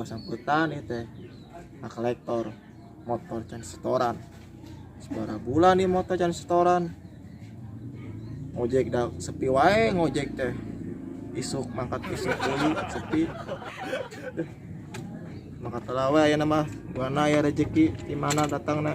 Boga samputan ieu teh. Nah, kolektor motor can setoran. Sabaraha bulan nih motor can setoran. Ngojek da sepi wae ngojek teh. Isuk mangkat isuk deui sepi. Mangkat heula we ayeuna mah. Buana aya rezeki di mana datangna.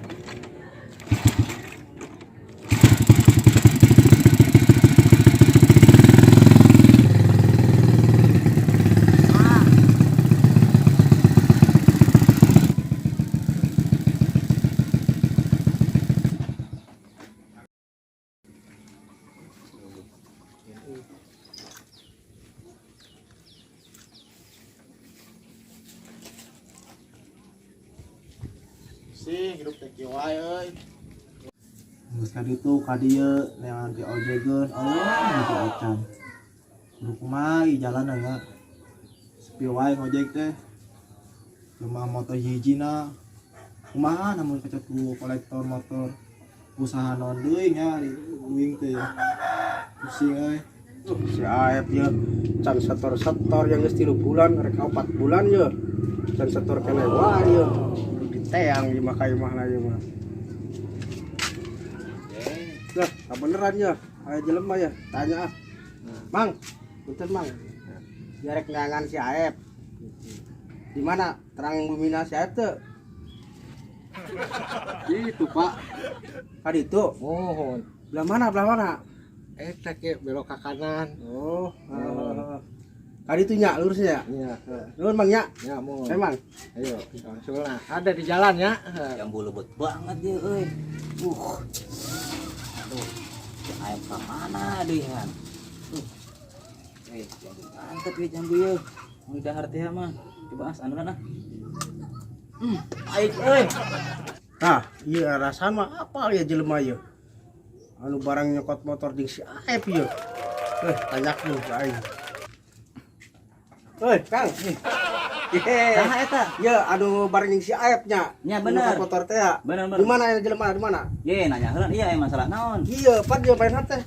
Sih hidup teh kieu wae euy. Geus ka ditu ka dieu neangan di ojegeun, Allah gitu acan. Kudu kumaha ieu jalanna ya. Sepi wae ngojek teh. Cuma motor hijina. Kumaha namun kecet ku kolektor motor usaha naon deui nya di uing teh. Pusing euy. Si Aep ya can setor-setor yang geus 3 bulan rek 4 bulan ya. Can setor keneh wae ya. Diteang ieu mah ka imahna ieu mah. Lah, beneran ya. Aya jelema ya, tanya ah. Mang, punten Mang. Jarek neangan si Aep. Di mana terang bumina si Aep teu? Itu, Pak. Ka ditu. Mohon. Belah mana, belah mana? Eta ke belok ke kanan. Oh, heeh. Ka ditu nya lurusnya. Iya. Nuhun Mang nya. Ya, mohon. Emang. Ayo, langsung lah. Ada di jalan ya. Jambu lebet banget dia euy. Aduh. Si Aep ka mana deui han? Jambu mantep ya jambu ye. Mun dahar teh mah. Coba as anu ah. Aik euy. Nah, iya rasaan mah apal ya jelema ieu. Anu barang nyokot motor jeung si Aep ieu. Tanyakeun ka aing. Kang. Saha eta? Ya, anu barang jeung si Aep nya. Nya bener. Nyokot motor teh ya. Bener, bener. Di mana ya jelema di mana? Ye, nanya heula iya masalah naon? Iya, pan dia main teh.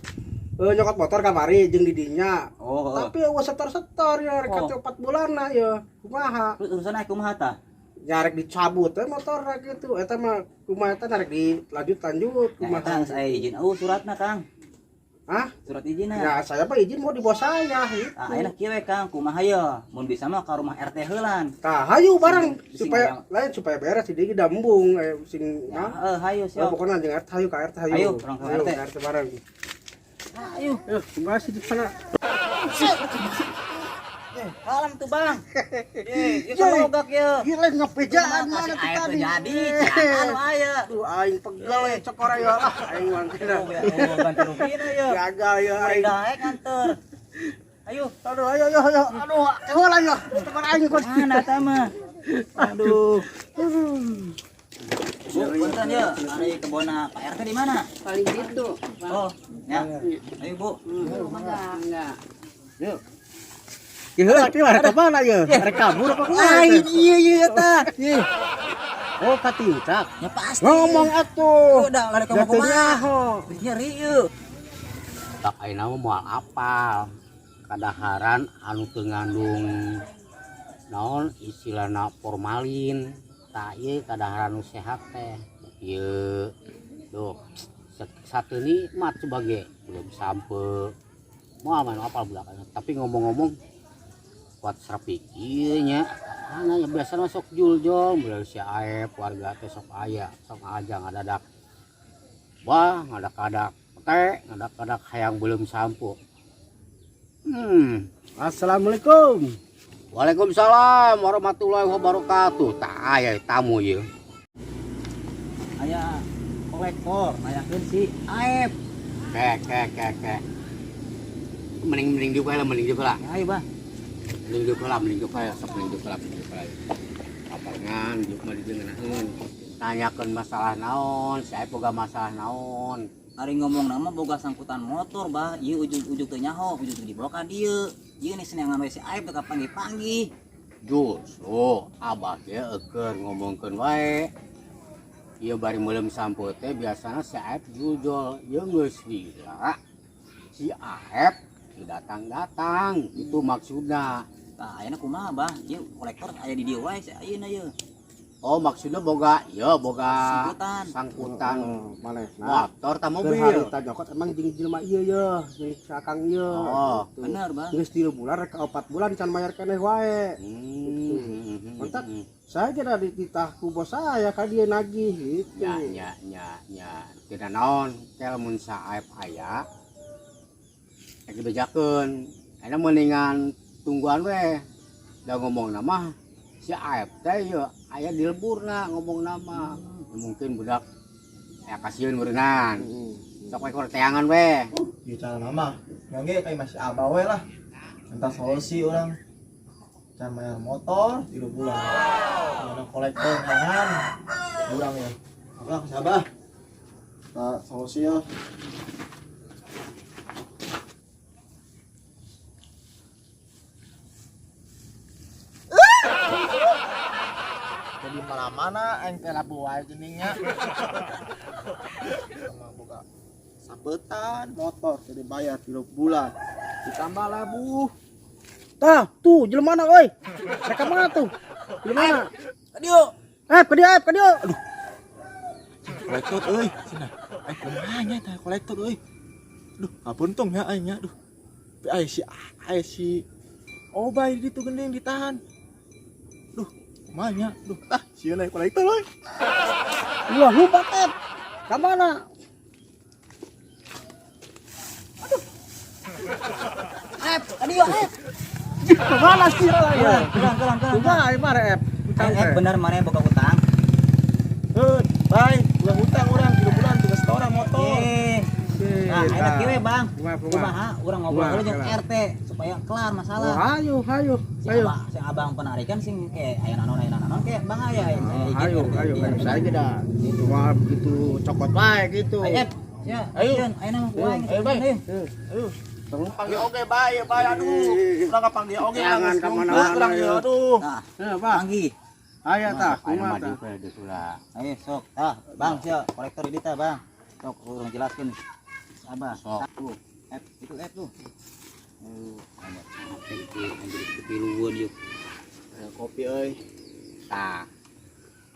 Nyokot motor kamari jeung di dinya. Oh, heeh. Tapi eueuh setor-setor ya rek Oh. 4 bulanna ya. Kumaha? Terus urusan aya kumaha tah? Nyarek dicabut teh motor gitu. Eta mah kumaha eta nyarek dilanjut-lanjut Nah, kumaha. eta geus aya izin. Oh, suratna, Kang. Hah? Surat izinna. Ya, saya mah izin mau di bawah saya gitu. Ah, ayeuna kieu we, Kang, kumaha ye? Mun bisa mah ka rumah RT heulan. Tah, hayu bareng Sing supaya hayang. lain supaya beres di dieu embung sing Ya, nah. heuh, hayu Oh, siap. pokoknya jeung RT hayu ka RT hayu. Hayu, urang ka Hayu, RT. ka RT bareng. Hayu. Eh, kumaha sih di sana? Kalem tuh, Bang. Ieu kalogak ye. Gila ngepejaan Mana mana tuh tadi? tadi. Jadi, anu aya. Aduh, aing pegel ya cokor ya. Ah, aing mah Oh, ganti rugina ye. Gagal ya aing. Daek nganter. Ayo, Aduh, ayo ayo ayo. Aduh, heula ya. Cokor aing kok. mana eta mah? Aduh. Bu, punten ye, ari kebona Pak RT di mana? Paling gitu. Oh, ya. Ayo, Bu. Enggak. Yuk. Ya heula teh rek ka mana ye? Rek kabur apa kumaha? Lain iya iya eta. Oh, katincak. Ya pasti. Ngomong atuh. Udah, lari ka Ya teu kumaha? nyaho. Nyeri ieu. Tak ayeuna mah moal apal kadaharan anu teu ngandung naon istilahna formalin. Tak ieu kadaharan nu sehat teh. Ieu duh satu nikmat sebagai belum sampai moal mah apal belakangnya. Tapi ngomong-ngomong kuat serapik ieu nya. Mana ya biasana sok juljol mulai si Aep warga teh sok aya sok aja ngadadak. Wah, ngadak-ngadak teh, ngadak-ngadak hayang belum sampo. Assalamualaikum. Waalaikumsalam warahmatullahi wabarakatuh. Tak aya tamu ieu. Aya kolektor nanyakeun si Aep. Kek kek kek kek. Mending-mending dibuka lah, mending dibuka lah. Ya, ayo, Bah. Mending dibuka lah, mending dibuka lah, sok mending dibuka lah, mending dibuka lah. Kaparengan diuk mah didengenakeun. Tanyakeun masalah naon, si Aep boga masalah naon. Ari ngomong nama boga sangkutan motor, Bah. Ieu ujug-ujug teu nyaho, ujug teu dibawa ka dieu. Ieu nih senengan we si Aep teu kapanggih-panggih. Justru abah ge eukeun ngomongkeun wae. Ieu bari meuleum sampo teh biasana si Aep jujol, ieu geus lila. Si Aep teu datang-datang, itu maksudna. Tah ayeuna kumaha bah? Ieu kolektor aya di dieu wae ayeuna ieu. Oh maksudnya boga, ya boga sangkutan. Sangkutan. Oh, maneh. Nah, motor ta mobil. Harita nyokot emang jeung jelema ieu ye, jeung si Akang ieu. Oh, gitu. Bener, Bang. Geus 3 bulan rek 4 bulan can mayar keneh wae. Mantap. Saya kira dititah ku bos saya ka dieu nagih gitu. Ya ya ya ya. Tidak naon, teh lamun saep aya. Rek dibejakeun. Ayeuna mendingan tungguan we. Da ngomong mah si Aep teh ye aya di leburna ngomong nama. Mungkin budak ya kasieun meureunnan. Sok we teangan we. Ieu cara mah ngangge kayak masih abah we lah. Entah solusi orang. Can bayar motor 3 bulan. Mana kolektor tangan. Urang ya. Abah ke Sabah. Tah solusi ya. Jadi mana-mana aing teh labu wae geuning nya. Sama boga sabetan motor jadi bayar 3 bulan. Ditambah labu. Tah, tuh jelema mana euy? Rek ka mana tuh? Jelema mana? Ka dieu. Ka dieu, ka dieu. Aduh. Kolektor euy, cenah. Aing kumaha nya tah kolektor euy. Aduh, kapuntung ya aing nya. Aduh. Tapi ai si Obay di ditu geuning ditahan. Duh, kumaha nya? Duh, tah sieun aya kolektor euy. Ulah lupa teh. Ka mana? Aduh. Ep, ka dieu, Ep. Kemana sih lah ya? Kurang. Kumaha ieu mah Ep? Ep bener mana boga utang? Heuh, bye. Ulah hutang urang 3 bulan tugas setoran motor. Nah, ayeuna kieu we, Bang. Kumaha urang ngobrol heula jeung RT supaya kelar masalah. Oh, ayo, ayo. Si abang penarikan sing ke aya naon ke Bang aya. Ayo, ayo. Saya ge da. Cuma begitu cokot wae gitu. Ayo, ya. Ayo, ayeuna mah kumaha. Ayo, Bang. Ayo. Panggil oge bae, bae aduh. Urang kapanggil oge jangan ka mana-mana urang ieu aduh. Tah, heuh, Bang. Panggih. Aya tah, kumaha tah. Ayo sok. Tah, Bang, sia kolektor di dieu Bang. Sok urang jelaskeun. Abah, sok. Tuh, Ep, itu Ep tuh. Aduh, capek ieu anjir kepiluan ieu. Kopi euy. Tah.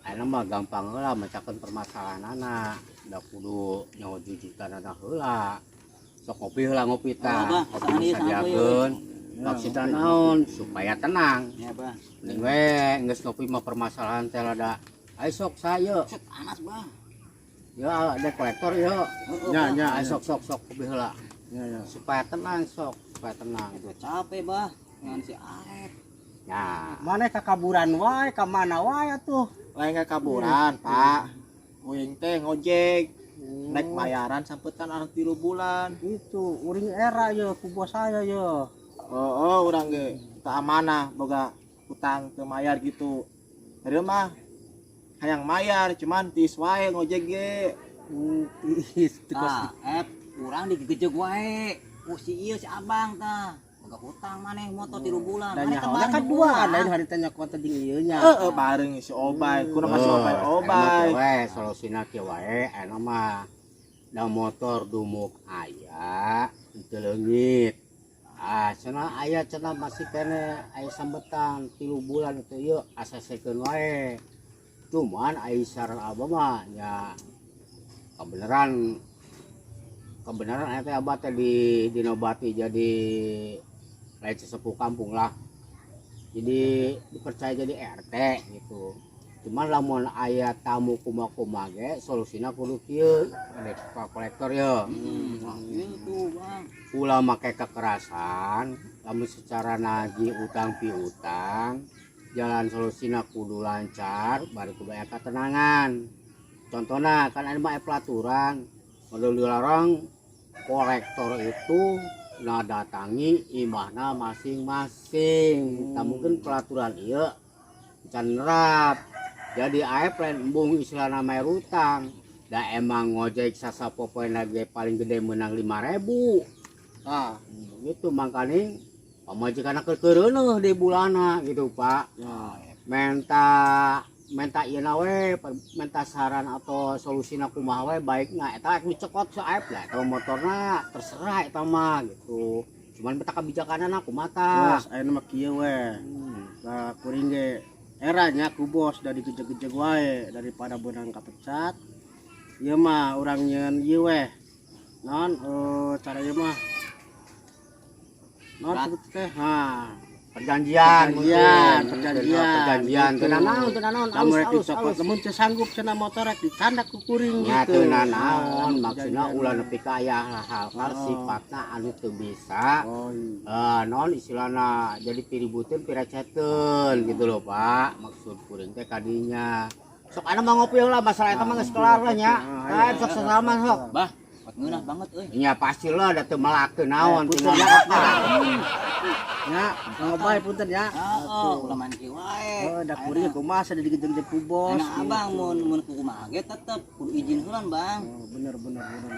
Ayeuna mah gampang heula mecakeun permasalahanana. Da kudu nyaho jujutanana heula. Sok ngopi heula ngopi tah. Kopi sadiakeun. Maksudna naon supaya tenang. Ya, Bang. Mending we geus ngopi mah permasalahan teh rada. Ayo sok sayo. Set panas, Bang. Ya ada kolektor ya. Nya nya ayo sok sok sok kopi heula. Ya ya. Supaya tenang sok, supaya tenang. Itu capek, Bah. Dengan si Aep. Ya. Maneh kakaburan wae, ka mana wae atuh? Lain kakaburan, Pak. Uing teh ngojek. Naik bayaran sampetan anak 3 bulan. Itu uring era ye ku bos saya ye. Oh, urang ge tak amanah boga utang teu mayar gitu. Tadi mah hayang mayar cuman tiis wae ngojek ge. Tiis tah, Ep, urang digegejeg wae. Ku si ieu si abang tah. Boga hutang maneh motor 3 bulan. Dan nyaho kan dua, lain hari tanya kuota jeung ieu nya. Heeh, bareng si Obay, kurang si Obay Obay. We solusina kieu wae anu mah. Da motor dumuk aya teu leungit. Ah, cenah aya cenah masih kene aya sambetan 3 bulan itu ieu asasekeun wae. Cuman ai saran abah mah nya kebenaran aya teh abah teh dinobati jadi lain sesepuh kampung lah. Jadi dipercaya jadi RT gitu. Cuman lamun aya tamu kumaha-kumaha ge solusina kudu kieu ada kolektor ye. Gitu, Bang. Ulah make kekerasan, lamun secara nagih utang piutang, jalan solusina kudu lancar, bari kudu aya ketenangan. Contohna kan aya mah pelaturan, model dilarang kolektor itu nah datangi imahna masing-masing. Tak mungkin pelaturan ieu can nerap. Jadi aep lain embung istilahna mayar utang. Da emang ngojek sasapopoena ge paling gede menang 5.000. Ah, gitu mangkaning pamajikanna keur keureuneuh di bulana gitu, Pak. Ya, Menta ieu na we, menta saran atau solusina kumaha we baikna eta rek dicekot si Aep lah eta motorna terserah eta mah gitu. Cuman beta kebijakan aku mata. Terus ayeuna mah kieu we. Nah, kuring ge era nya ku bos dari gejeg-gejeg wae daripada beunang kapecat. Ieu mah urang nyeun ieu we. Non cara ieu mah. Non sebut teh. Ha, Perjanjian, perjanjian, mungkin. Perjanjian. Perjanjian. Gitu. Teu nanaon, teu nanaon, Lamun alus, rek alus, dicopot, alus. Lamun teu sanggup cenah motor rek dicandak ku kuring Nya gitu. teu nanaon, maksudna perjanjian. Ulah nepi ka aya hal-hal Oh. sifatna anu teu bisa. Oh iya. Non istilahna jadi piributeun pireceteun gitu loh, Pak. Maksud kuring teh kadinya. Sok anu mah ngopi lah, masalah eta mah geus kelar lah nya. Ah, Ah, sok salaman sok. Bah, pot ngeunah banget euy. Nya pastilah da teu melakeun naon Eh, punten tinggal ya. apa. Ya, ngobai punten ya. Heeh, ulah main kieu wae. Oh, da kuring kumaha sada digejeg-gejeg ku bos. Ayeuna abang mun mun kumaha ge tetep kudu izin heula, Bang. Oh, bener bener bener.